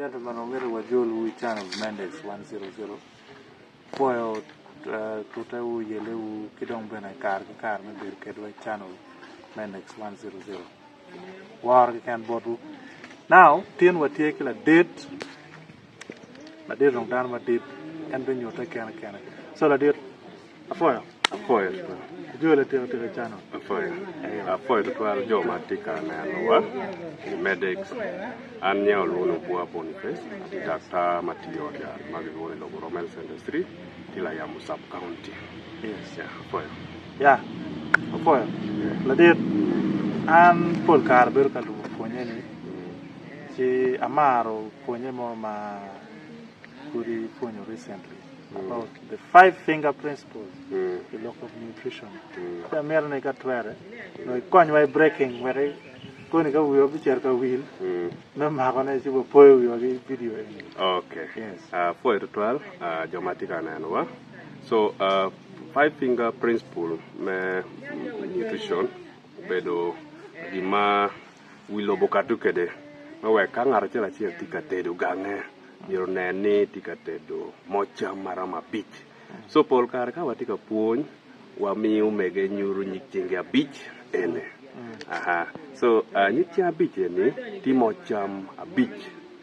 Gentlemen, omyero wajolwu i channel Mendes 100. Pwoyo tutewu, yelewu ki dong bene kare ki kare me bedo kedwa i channel Mendex 100. Woro keken botwu. Now, tin watye ki ladit, ladit dong dano madit, en binyute kene kene. So ladit, Apwoyo. Apwoyo tutwal. Ajoli atika tika i channel. Apwoyo. Apwoyo tutwal jo ma tye ka nenowa i Medex. An nyinga olwongo ni Obwa Boniface, atye daktar ma tiyo i ot yat ma gilwongo ni Lobo Roman Center 3 ki Layamo Sub County. Yes. Yeah, apwoyo. Ya, apwoyo. Ladit, an pol kare abedo ka lubo pwonye-ni, ci amaro pwonye mo ma pud ipwonyo recently. About the five finger principles i lok of nutrition. Ci amito ni ka twere nongo ikonywa i breaking wek koni ka wiwa bicito ka wil me makone ci wapoyo wiwa ki video eni. Okay. Yes. Apwoyo tutwal jo ma tye ka nenowa. So five finger principle me nutrition obedo gin ma wi lobo okato kwede me wek ka ngat acel acel tye ka tedo gange myero onen ni tye ka tedo moc cam ma romo abic. So pol kare ka watye ka pwony wamiyo omege nyuto nyig cingi abic ene. Aha. So nyig cing abic eni tye moc cam abic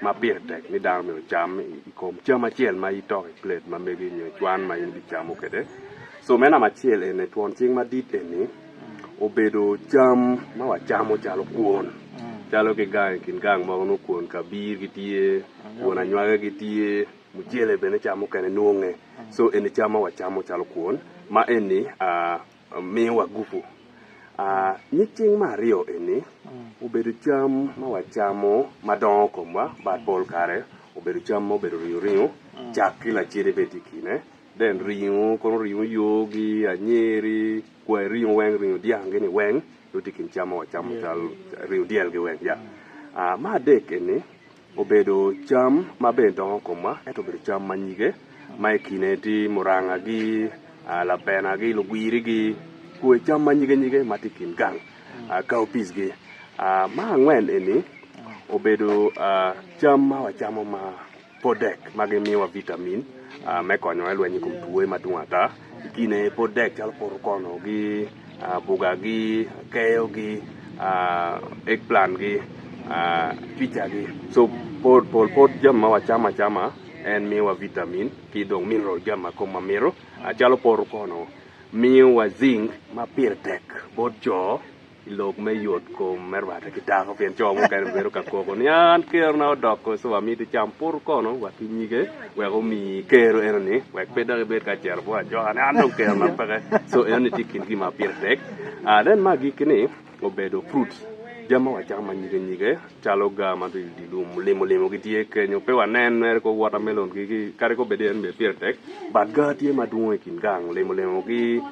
ma pire tek ni dano myero ocam i kom cam acel ma itoko i plate ma megi nyo i cwan ma in ibicamo kwede. So me namba acel eni twon cing madit eni obedo cam ma wacamo calo kwon, calo ki gang i kin gang mogo nongo kwon kabir gitye, kwon anywage gitye, mucele bene cam mukene nonge. So eni cam ma wacamo calo kwon ma eni miyowa gupu. Nyig cing me aryo eni obedo cam ma wacamo ma dongo komwa but pol kare obedo cam ma obedo ringo ringo, cak ki lacede bene tye i kine. Then ringo kono ringo yogi, anyeri, kwai ringo weng, ringo dyang gini weng nongo tye i kin cam ma wacamo calo ringo dyel gi weng ya. Me adek eni obedo cam ma bene dongo komwa ento obedo cam ma nyige ma i kine tye muranga gi, lapena gi, lugwiri gi, kwe cam ma nyige nyige ma tye i kin gang, cowpeas gi. Me angwen eni obedo cam ma wacamo ma Pot dek ma gimiyowa vitamin me konyowa i lweny i kom twoye madwong ata. I kine pot dek calo pot okono-gi, buga-gi, akeyo-gi, eggplant-gi, pizza-gi. So pol pot jami ma wacamo acama en miyowa vitamin ki dong mineral jami ma komwa mito calo pot okono miyowa zinc ma pire tek bot co. I lok me yot kom me rwatte ki dako pien co mukene bedo ka koko ni an kerona odoko so amito icam poto kono wa ki nyige wek omi kero eno ni wek pe dok ibed ka cito bot ajoka ni an dong kerona peke so eno ni tye i kin gin ma pire tek then me agikki ni obedo fruits jami ma wacamo ma nyige nyige Calo ga ma tye i dye lum olimo limo gitye kenyo pe wanen mere kor watermelon gi kadi kor bed ni en bene pire tek but ga tye madwong i kin gang limo limo gi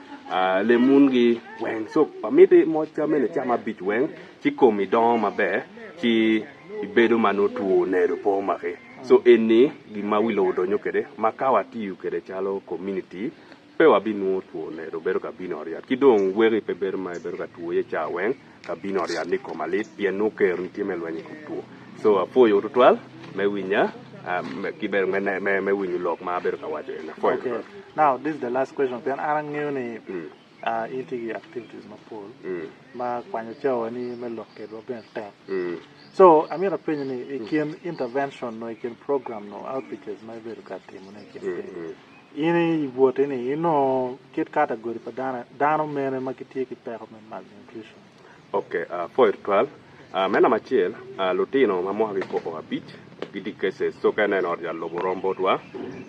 lemun gi weng so wamiti moc cam eni icam abic weng ci komi dongo maber ci ibedo ma nongo two nedo pe omaki so eni gin ma wi lobo donyo kwede ma ka watiyo kwede calo community pe wabinwongo two nedo bedo ka bino i ot yat ki dong weki pe bedo ma ibedo ka two iye ca weng ka bino i ot yat ni koma lit pien nongo keroni tye me lweny i kom two. So apwoyo tutwal me winya ki bene me winyo lok ma abedo ka waco eni. Apwoyo Okay. tutwal. Now this is the last question pien an angeyo ni in itye ki activities mapol ma kwanyo cawa ni me lok kedwa bene tek. So amito apenyi ni i kin intervention nyo i kin program nyo outreaches ma ibedo ka timone i kin piny In i bwoti ni inongo kit category pa dano, dano mene ma gitye ki peko me malnutrition? Ok, apwoyo tutwal. Me namba acel, lutino ma mwakagi koko abic gitye ki cases, so ka ineno ot yat lobo rom botwa,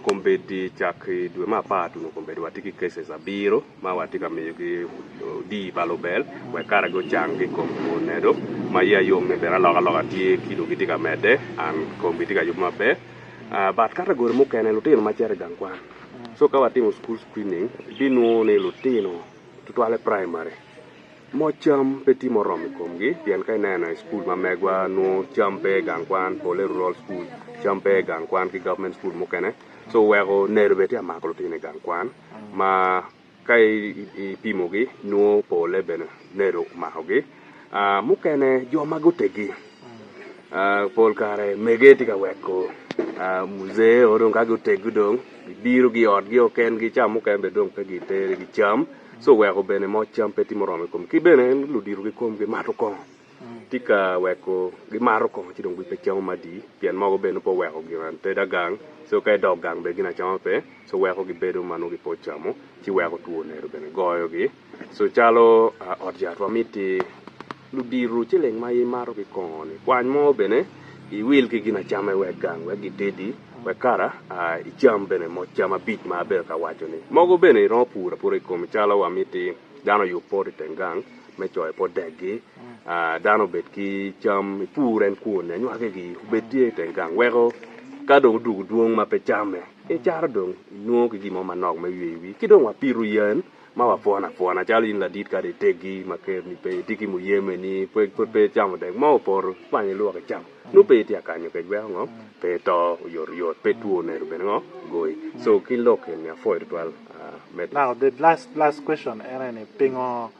kombeddi cak i dwe me apar tuno kombeddi watye ki cases abiro ma watye ka miyogi odii pa lubel wek kare gucang ki i kom two nedo ma iya yom ni bene alokaloka tye kilogi tye ka medde and komgi tye ka yubbe maber. But category mukene lutino ma cito i gang kwan so ka watimo school screening ibinwongo ni lutino tutwalle primary mo cam pe tye muromo i komgi pien ka ineno i school ma megwa nongo cam pe i gang kwan pole rural school cam pe i gang kwan ki government school mukene so weko nedo bene tye ka mako lutino i gang kwan ma Ka ipimogi, nongo pole bene nedo omakogi. Mukene jo ma gutegi. Pol kare mege tye ka weko muzee o dong ka guteggi dong gibiro gi i otgi o kengi ca mukene bene dong pe giterigi cam so weko bene mo cam pe tye muromo i komgi ki bene ludito kikomgi mato kongo tye ka weko gimato kongo ci dong pe camo madi pien mogo bene pe oweko gin ateda gang so ka idok gang bene gin acama pe so weko gibedo ma nongo gipe ocamo ci weko two nero bene goyogi. So calo ot yat wa miti ludito ciling ma imato ki kongo ni kwany mo bene iwil ki gin acama iwek gang wek gitedi wek kara icam bene moc cam abic ma abedo ka waco ni mogo bene iromo puro apura ikomi calo wa miti dano oyub poto iteng gang me coyo pot dekgi dano obed ki cam ipur en kwon ni anywaki gi obed tye iteng gang weko ka dong odwogo dwong ma pe came icato dong inwongo ki gin mo manok me yweyo wii ki dong wa pito yen ma wapwono apwona calo in ladit kadi iteggi ma kerni pe itye ki muyeme-ni pe pe icamo dek mo opoto ikwanyo ilwoko icamo nongo pe itye akanyo kec weko ngo pe ito oyotoyot pe two oneno bene ngo goyi so ki lok eni apwoyo tutwal me Now the last last question en aye ni pingo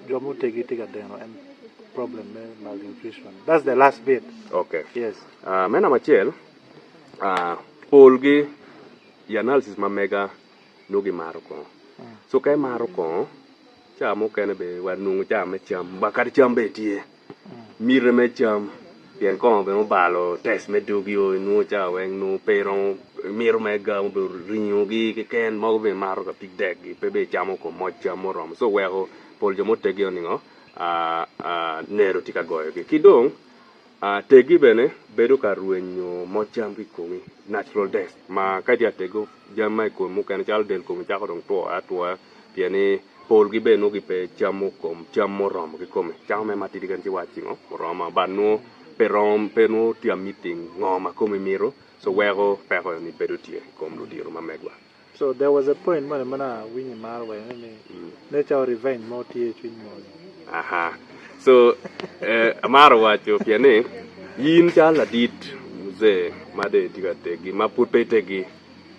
jo mutegi tye ka deno en problem me malnutrition that's the last bit okay yes. Me namba acel polgi i analysis ma mega nongo gimato kongo. So ka imato kongo, ca mukene bene wanongo ca me cam, wa kadi cam bene tye, miti me cam pien kongo bene obalo test me dogi o inwongo ca weng nongo pe iromo imito mere gamo obedo ringogi keken mogo bene imato ka pig dekgi pe bene icamo kom moc cam muromo so weko pol jo muteggi ningo nero tye ka goyogi ki dong Tegi bene bedo ka rwenyo moc cam ki i komi, natural death, ma ka itye ka tego jami ma i komi mukene calo del komi cako dong two atwoya pien ni polgi bene nongo gipe camo kom cam muromo kikome. Camo mere matidi keken ci iwaci ngo oromo but nongo pe rom pe nongo tye ka meeting ngo ma komi mito so weko peko eni bedo tye i kom ludito ma megwa. So there was a point moni ma nongo awinyo imaro weko ni nen calo revenge mo tye i cwiny moni. Aha. So eh, amaro waco pien ni in calo ladit muzee ma dong itye ka teggi ma pud pe iteggi,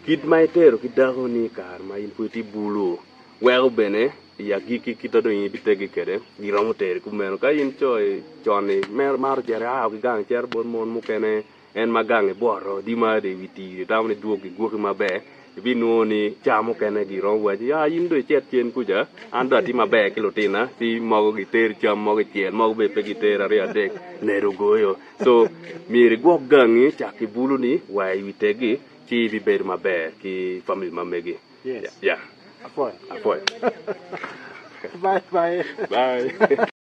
kit ma itero ki dakoni i kare ma in pud itye bulu weko bene i agikki kit ma dong in ibiteggi kwede giromo teri kumeno. Ka in co con-ni maro cito ia ki gang icito bot mon mukene En ma gang ibwoto di ma i wi tir itamo ni dwog gigwoki maber, ibinwongo ni ca mukene giromo wacci, 'Ya in dong icit cen kuca, an dong atye maber ki lutina, ci mogo giteri cam mogo icel, mogo bene pe giteri aryo adek, ned ogoyo. So myero igwok gangi cak ki buluni wa i wi teggi ci ibibedo maber ki famili ma megi. Yes. Yeah. Apwoyo. Apwoyo. Bye bye. Bye.